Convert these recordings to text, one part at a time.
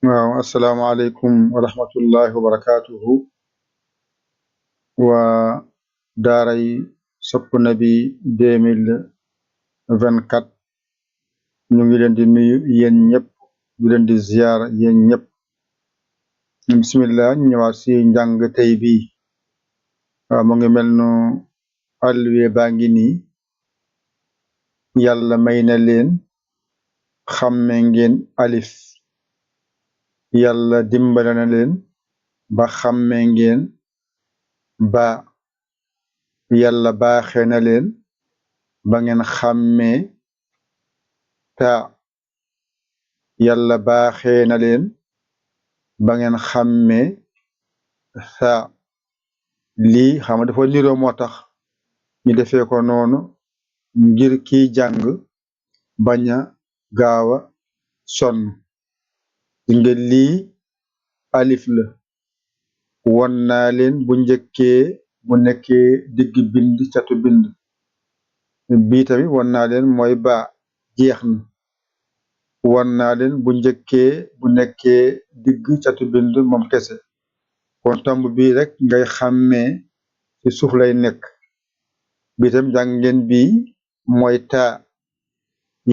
waaw asalaamaaleykum wa rahmatullahi wa barakaatuhu waa daaray Sopp Nabi 2024 ñu ngi leen di nuyu yéen ñëpp di leen di ziyaar yéen ñëpp bismillah ñu ñëwaat si njàng tey bii waaw mu ngi mel nu alluwe baa ngi nii yàlla may na leen xàmme ngeen alif yàlla dimbale na leen ba xàmme ngeen ba yàlla baaxee na leen ba ngeen xàmmee ta yàlla baaxee na leen ba ngeen xàmmee sa lii xam nga dafa niroo moo tax ñu defee ko noonu ngir kiy jàng bañ a gaaw a sonn di nga lii alif la won naa leen bu njëkkee bu nekkee digg bind catu bind bii tamit won naa leen mooy ba jeex na won naa leen bu njëkkee bu nekkee digg catu bind moom kese kon tomb bii rek ngay xàmmee ci suuf lay nekk bii tam jàng ngeen bii mooy taa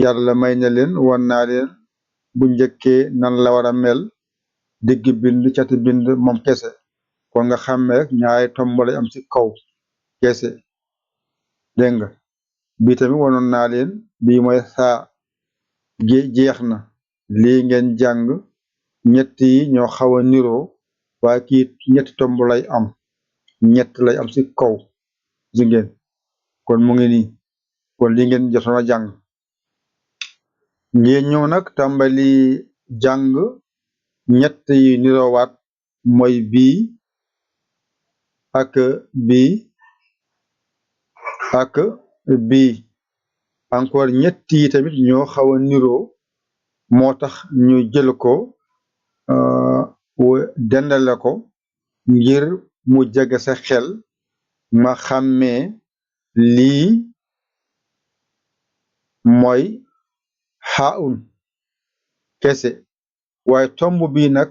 yàlla may na leen won naa leen bu njëkkee nan la war a mel digg bind catu bind moom kese kon nga xàmmee rek ñaari tomb lay am ci kaw kese dégg nga bii tamit wonoon naa leen bii mooy saa jeex na lii ngeen jàng ñett yi ñoo xaw a niroo waaye kii ñetti tomb lay am ñett lay am ci kaw ji ngeen kon mu ngi nii kon lii ngeen jotoon a jàng ngeen ñëw nag tàmbali jàng ñett yi niroowaat mooy bii ak bii ak bii encore ñett yi tamit ñoo xaw a niroo moo tax ñu jël ko dendale ko ngir mu jege sa xel ma xàmmee lii mooy xaun kese waaye tomb bi nag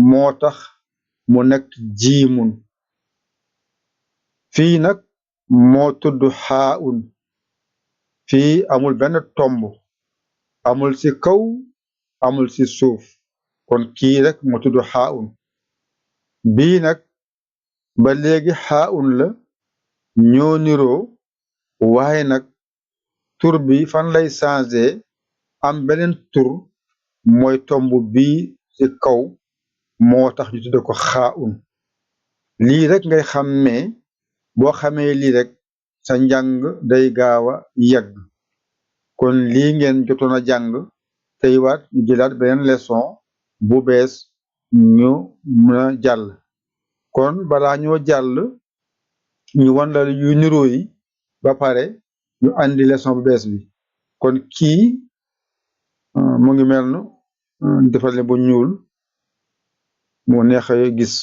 moo tax mu nekk jiimun fii nag moo tudd xaun fii amul benn tomb amul ci kaw amul ci suuf kon kii rek moo tudd xaun bii nag ba léegi xaun la ñoo niroo waaye nag tur bi fan lay changé am beneen tur mooy tomb bii ci kaw moo tax ñu tudde ko xaun lii rek ngay xàmmee boo xamee lii rek sa njàng day gaaw a yegg kon lii ngeen jotoon a jàng tey waat ñu jëlaat beneen leçon bu bees ñu mën a jàll kon balaa ñoo jàll ñu wan la yu niroo yi ba pare ñu andi leçon bu bees bi kon kii mu ngi mel nu defal ne bu ñuul mu neex a gis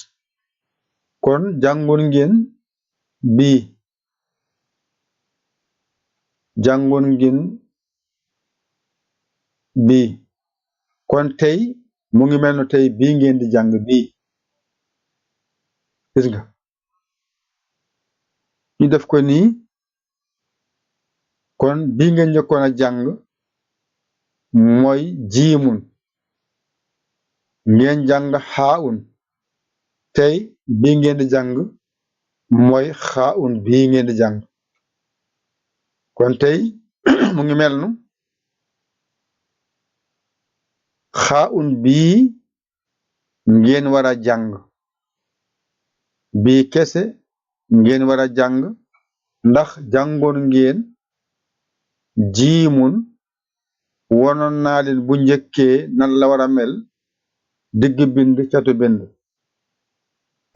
kon jàngoon ngeen bii jàngoon ngeen bii kon tey mu ngi mel nu tey bii ngeen di jàng bii gis nga ñu def ko nii kon bii ngeen njëkkoon a jàng mooy jiimun ngeen jàng xaun tey bii ngeen di jàng mooy xaun bii ngeen di jàng kon tey mu ngi mel nu xaun bii ngeen war a jàng bii kese ngeen war a jàng ndax jàngoon ngeen jiimun wonoon naa leen bu njëkkee nan la war a mel digg bind catu bind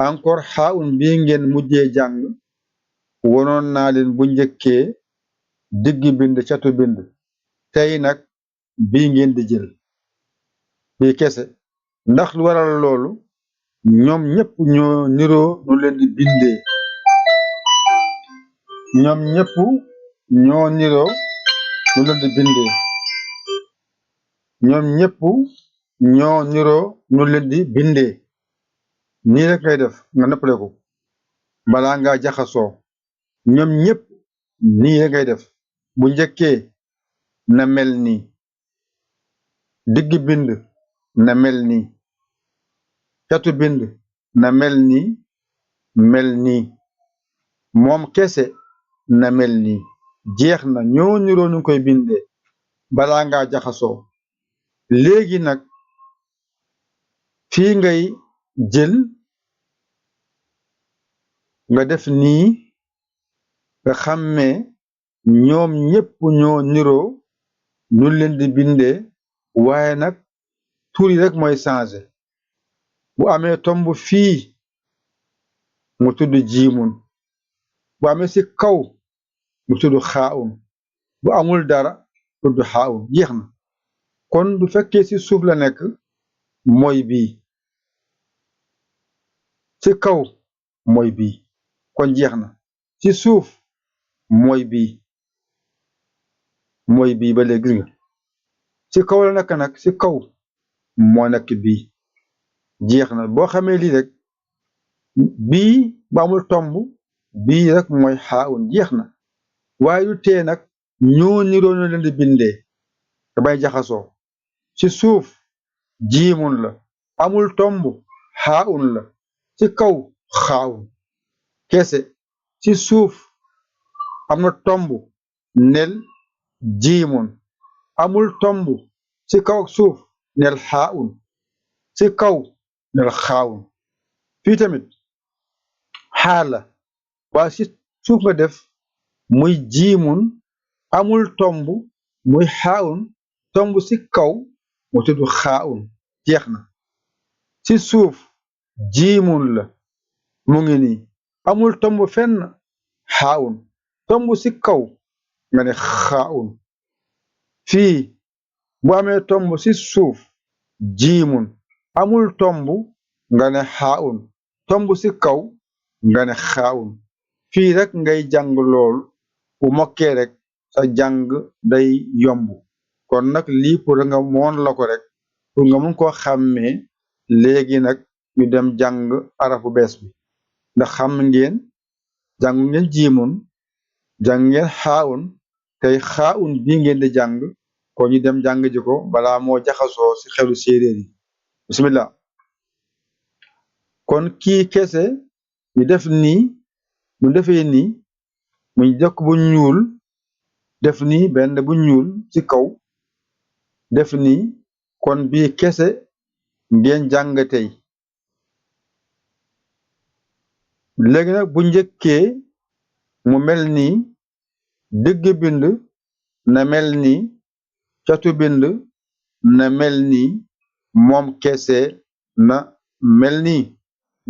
encore xaun bii ngeen mujjee jàng wonoon naa leen bu njëkkee digg bind catu bind tey nag bii ngeen di jël bii kese ndax lu waral loolu ñoom ñëpp ñoo niroo nu leen di bindee ñoom ñëpp ñoo niroo nu leen di bindee ñoom ñëpp ñoo niroo ñu leen di bindee nii rek ngay def nga noppale ko balaa ngaa jaxasoo ñoom ñëpp nii rek ngay def bu njëkkee na mel nii digg bind na mel nii catu bind na mel nii moom kese na mel nii jeex na ñoo niroo ñu koy bindee balaa ngaa jaxasoo léegi nag fii ngay jël nga def nii nga xàmmee ñoom ñépp ñoo niroo ñu leen di bindee waaye nag tur yi rek mooy changé bu amee tomb fii mu tudd jiimun bu amee ci kaw mu tudd xaawun bu amul dara tudd xaawun jeex na kon du fekkee ci suuf la nekk mooy bii ci kaw mooy bii kon jeex na ci suuf mooy bii ba léegi gis nga ci kaw la nekk nag ci kaw moo nekk bii jeex na boo xamee lii rek bii ba amul tomb bii rek mooy xaawun jeex na waaye du tee nag ñoo niroo ñu leen di bindee te bay jaxasoo ci suuf jiimun la amul tomb xaawun la ci kaw xaawun kese ci suuf am na tomb nel jiimun amul tomb ci kaw ak suuf nel xaawun ci kaw nel xaawun fii tamit xaala waaye ci suuf nga def muy jiimun amul tomb muy xaawun tomb ci kaw mu tudd xaawun jeex na ci suuf jiimun la mu ngi nii amul tomb fenn xaawun tomb ci kaw nga ne xaawun fii bu amee tomb ci suuf jiimun amul tomb nga ne xaawun tomb ci kaw nga ne xaawun fii rek ngay jàng lool bu mokkee rek sa jàng day yomb kon nag lii pour nga moon la ko rek pour nga mun koo xàmmee léegi nag ñu dem jàng arafu bees bi ndax xam ngeen jàng ngeen jiimun jàng ngeen xaawun tey xaawun bii ngeen di jàng ko ñu dem jàng ji ko balaa moo jaxasoo ci xelu séeréer yi bismillah kon kii kese ñu def nii mu defee nii mu jëkk bu ñuul def nii benn bu ñuul ci kaw def nii kon bii kese ngeen jàng tey léegi nag bu njëkkee mu mel nii digg bind na mel nii catu bind na mel nii moom kese na mel nii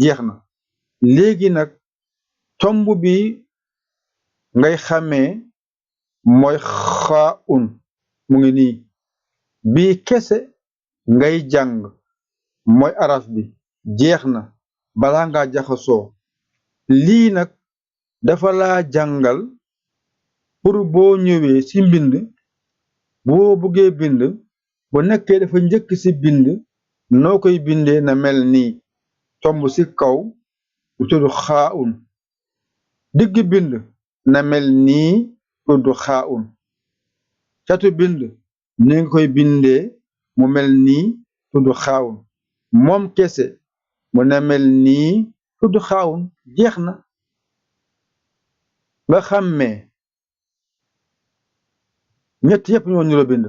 jeex na léegi nag tomb bi ngay xamee mooy xaun mu ngi nii bii kese ngay jàng mooy araf bi jeex na balaa ngaa jaxasoo lii nag dafa laa jàngal pour boo ñëwee ci mbind boo buggee bind bu nekkee dafa njëkk ci bind noo koy bindee na mel nii tomb ci kaw bu tudd xaun digg bind na mel nii tudd xaun catu bind ni nga koy bindee mu mel nii tudd xaawun moom kese mu na mel nii tudd xaawun jeex na nga xàmmee ñett yépp ñoo niroo bind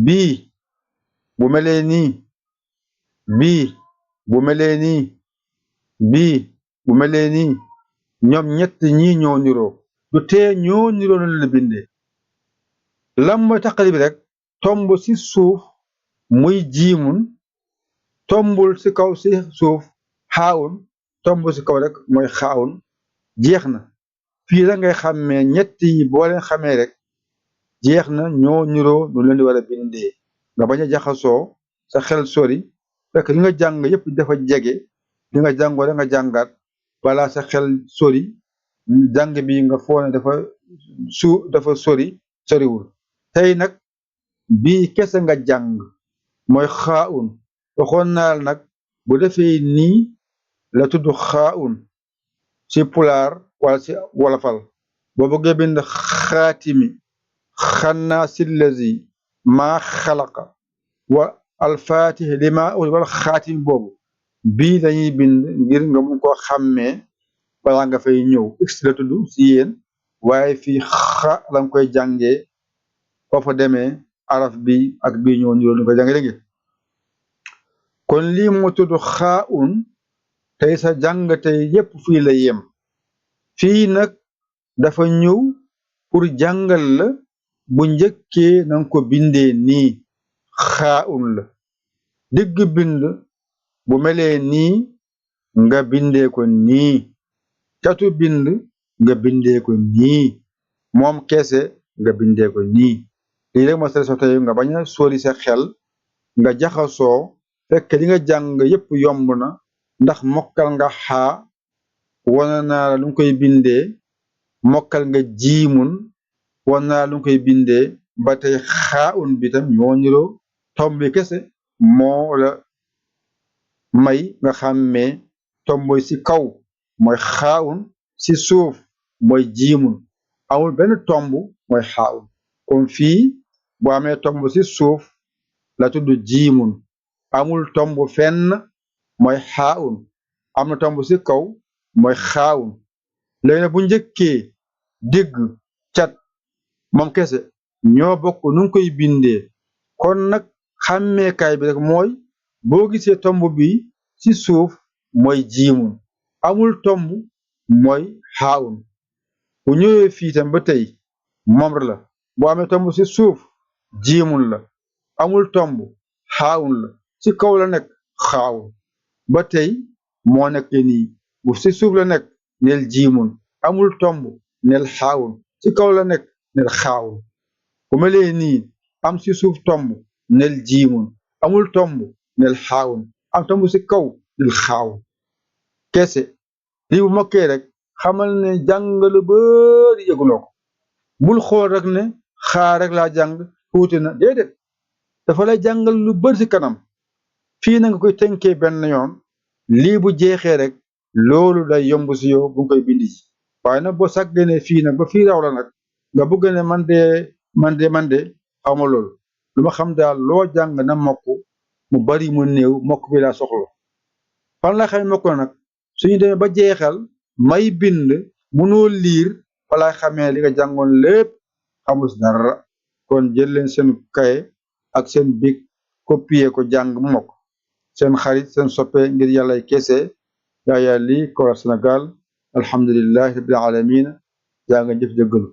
bii bu melee nii bii bu melee nii bii bu melee nii ñoom ñett ñii ñoo niroo du tee ñoo niroo na la bindee lam mooy taqali bi rek tomb ci suuf muy jiimun tombul ci kaw ci suuf xaawun tomb ci kaw rek mooy xaawun jeex na fii la ngay xàmmee ñett yi boo leen xamee rek jeex na ñoo niroo nu leen di war a bindee nga bañ a jaxasoo sa xel sori fekk li nga jàng yépp dafa jege li nga jàngoo rek nga jàngaat balaa sa xel sori jàng bi nga foone dafa soriwul tey nag bii kese nga jàng mooy xaawun waxoon naal nag bu defee nii la tudd xaaun ci pulaar wala ci wolofal boo bëggee bind xaatimi xannaasi lazi maa xalaqa wa alfaatih lima wala xaatimi boobu bii lañuy bind ngir nga mun koo xàmmee balaa nga fay ñëw x la tudd ci yéen waaye fii xa lañ koy jàngee boo fa demee araf bi ak bii ñoo niroo ñu koy jàngee dégg kon lii moo tudd xaaun tey sa jàng tey yépp fii la yem fii nag dafa ñëw pour jàngal la bu njëkkee nanga ko bindee nii xaaun la digg bind bu melee nii nga bindee ko nii catu bind nga bindee ko nii moom kese nga bindee ko nii lii rek moo sa so tey nga bañ a sóori sa xel nga jaxasoo fekk li nga jàng yépp yomb na ndax mokkal nga xaa wana naa la lu koy bindee mokkal nga jiimun wana naa lu koy bindee ba tey xaaun bi tam ñoo niroo tomb bi kese moo la may nga xàmmee tomb ci kaw mooy xaaun ci suuf mooy jiimun amul benn tomb mooy xaaun kon fii bu amee tomb ci suuf la tudd jiimun amul tomb fenn mooy xaaun am na tomb ci kaw mooy xaawun léegi nag bu njëkkee digg cat moom kese ñoo bokk nu ngi koy bindee kon nag xàmmeekaay bi rek mooy boo gisee tomb bi ci suuf mooy jiimun amul tomb mooy xaawun bu ñëwee fii tam ba tey moom la boo amee tomb ci suuf jiimun la amul tomb xaawun la ci kaw la nekk xaawun ba tey moo nekk nii bu ci suuf la nekk neel jiimun amul tomb neel xaawun ci kaw la nekk neel xaawun bu melee nii am ci suuf tomb neel jiimun amul tomb neel xaawun am tomb ci kaw neel xaawun kese lii bu mokkee rek xamal ne jàng lu bari yëguloo ko bul xool rek ne xaa rek laa jàng tuuti na déedéet dafa lay jàngal lu bari ci kanam fii na nga koy tënkee benn yoon lii bu jeexee rek loolu day yomb ci yow bu koy bindi ji waaye nag boo sàgganee fii nag ba fii raw la nag nga bëgg ne man de xawma loolu lu ma xam daal loo jàng na mokk mu bari mu néew mokk bi laa soxla fan la xamee mokk na nag suñu demee ba jeexal may bind mënoo liir wala xamee li nga jàngoon lépp xamus dara kon jël leen seen kaye ak seen bic copier ko jàng mu mokk seen xarit seen soppe ngir yàllay kese Yaya Ly Kora Sénégal alhamdulillahi rabbil alamin yaa nga jëf jëggalu